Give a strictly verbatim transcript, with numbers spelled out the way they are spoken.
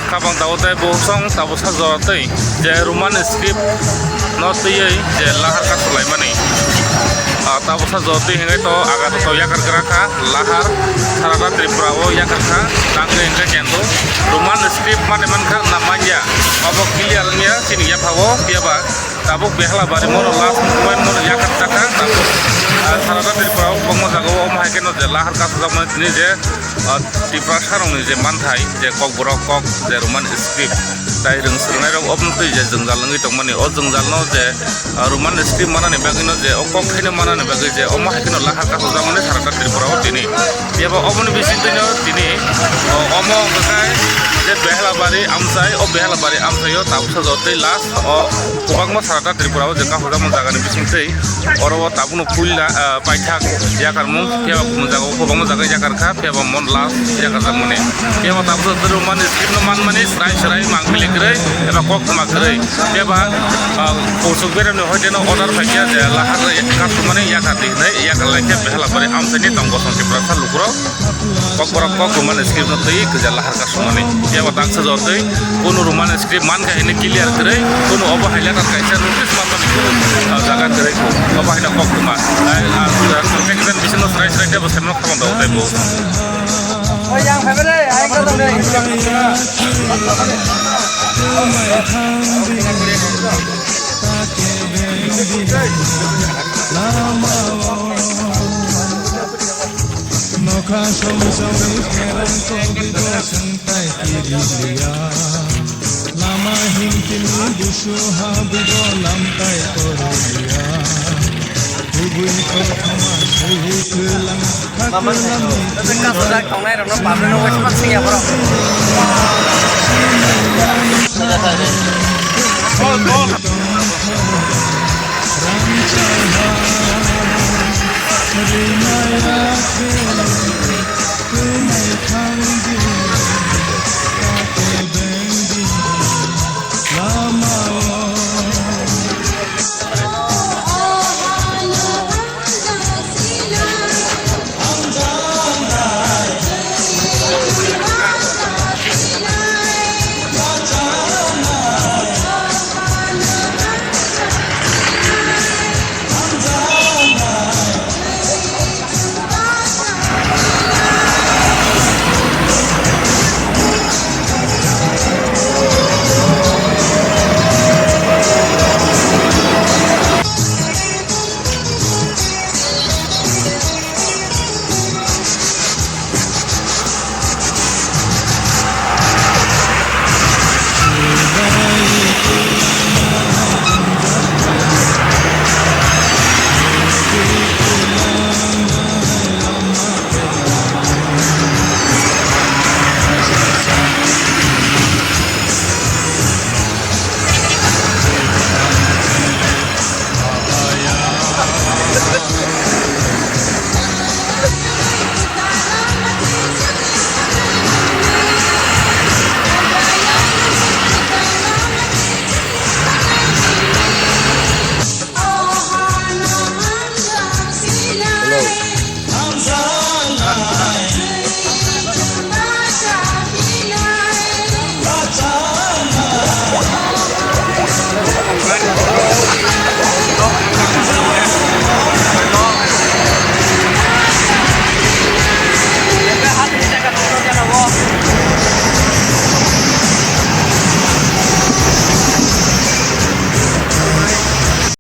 Kabang tabuk tei bo song tabuk sa jora twi je Roman script no twiwi je lahar ka swlaimani. Ah, tabuk sa jora twi hinwi to aga to yakar gra kha lahar sarata Tripura o yakar kha tangwi hinwi kendo Roman script mani mankha na manya abo clear wngya chini yapha o phiya ba tabuk Behalabari mono last movement mono yakar chakha tabuk, ah, sarata Tripura o kwbangma jaga o omo hai kheno je lahar ka swjakmani tini je ah, Tiprasarokni je manthai, je Kokborok kok, je Roman script, tai rwng swrwngnairok obono twi je jwngjal wngwi tongmani, o jwngjalno je, ah, Roman script manani bagwino je o kok thaino manani bagwi je omo hai kheno lahar kasukjakmani sarata Tripura o tini. Phiya ba oboni bisingtwino tini, o, omo wngkha khe je Behalabari amchai, o Behalabari amchaio tabuksa jotoi last o kwbangma sarata Tripura o je kasukjakma jagani bisingtwi oro o tabukno puila, ah, paithak yakarmung, phiya ba kumun jaga o kwbangma jaga yakar kha, phiya ba mon last yakarjakmani. Phiya ba tabuk tei Roman script no manmani srai srai mang bile kwrwi eba kok ma kwrwi. Phiya ba, ah, Kosok Beremni hoite no order phaikha je lahar kasumani yakar di hinwi yakar laikha Behalabari amchaini tong Gosong Tiprasa lukurok. Kokborok kok Roman script no twi kwja lahar kasumani. Phiya ba taksa jotoi kunu Roman script mankha hinwi clear kwrwi, kunu obo hai letter kaisa notice manmani kunu, ah, jaga kwrwi kho. Obo haino kok kwma. Ai, ah, ah, transaction bisingo srai srai tei bo semno khamang daw tei bo. Nokha song song ni pherang ko bibo sengtai kiri liya. Lama himkini busu ha bibo lamtai koro liya. Kubui ko thoma sui kulang. Mama, kaso jak tongnai rok no pablo no waisa mat singya borok.